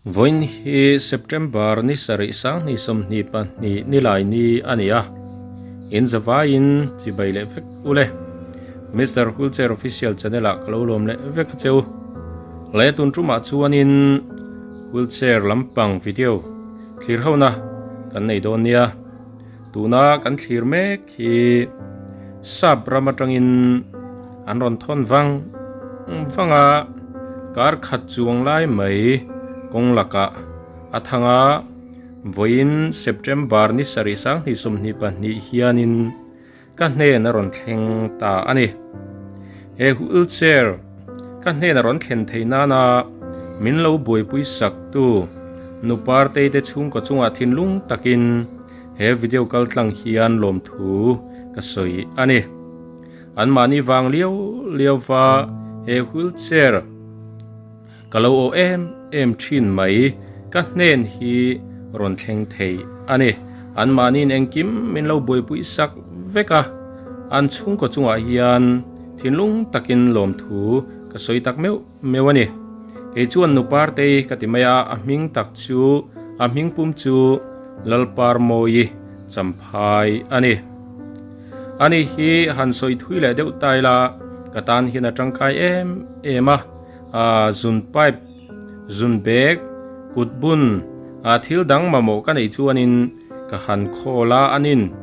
Vawiin hi September ni sarih sanghnih 22 nilai ni a ni a, in zavaiin chibai leh vek u le. Mister Wheelchair Official channel ah ka lo lawm leh vek a che u. Le tun tumah chuanin wheelchair lampang video thlir hona kan nei dawn nia. Tuna kan thlir mek hi sap ram atangin an rawn thawn vang vang a, kar khat chuang lai mai kawng lakah a thang a, vawiin September ni sarih 2022 hianin ka hnen a rawn thleng ta a ni. He wheelchair ka hnen a rawn thlen thei nana min lo buaipui sak tu nu Partei te chhungkaw chungah thinlung takin He video kal tlang hian lawmthu ka sawi a ni. Anmahni vang liau liau va he wheelchair ka lo aw em em thin mai ka hnen hi rawn thleng thei a ni. Anmahniin engkim min lo buaipui sak vek a, an chhungkaw chungah hian thinlung takin lawmthu ka sawi tak meuh meuh a ni. Kei chuan nu Partei ka ti mai a, a hming tak chu a hming pum chu Lalparmawi Champhai a ni. Ani hi han sawi thui leh deuh ta ila ka tan hian a tangkai em em a, zun pipe, zun bag, kut bun, thil dang mamawh ka neih chuanin ka han call a, anin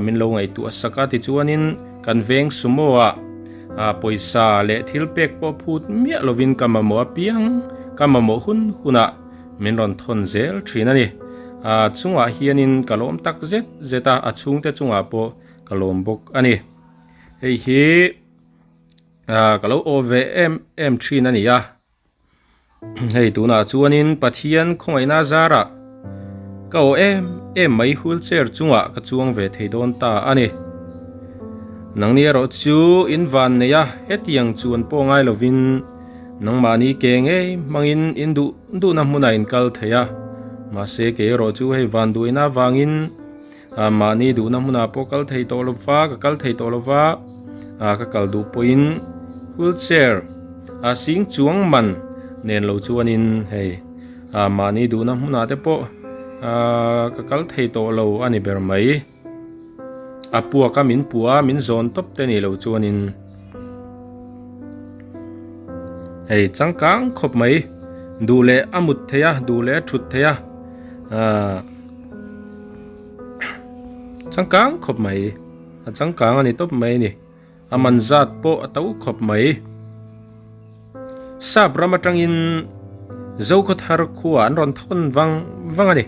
min lo ngaihtuah sak a tichuanin kan veng sumo ah pawisa leh thil pek pawh phut miah lovin ka mamawh apiang ka mamawh hun hunah Min rawn thawn zel thin a ni. A chungah hianin ka lawm tak zet zet a, a chhungte chungah pawh ka lawm bawk a ni. Hei hi ka lo aw ve em em thin a ni a. Hei tunah chuanin Pathian khawngaihna zarah ka aw em em mai wheelchair chungah ka chuang ve thei dawn ta a ni. Nangni erawh chu in van nei a, hetiang chuan pawh ngai lovin Nangmahni ke ngei hmangin in duh duhna hmunah in kal thei a, mahse ke erawh chu hei van duhina avangin mahni duhna hmunah pawh kal thei tawh lova, ka kal thei tawh lova, ka kal duh pawhin wheelchair a sing chuang man nen lo chuanin hei mahni duhna hmunah te pawh ka kal thei tawh lo a ni ber mai. A puak a min puh a min zawn tawp te nih loh chuanin hei changkang khawp mai duh leh a mut theih a duh leh a thut theih a ahh changkang khawp mai a changkang a ni tawp mai a ni. A man zat pawh a to khawp mai. Sap ram atangin Zokhawthar khua an rawn thawn vang vang a ni.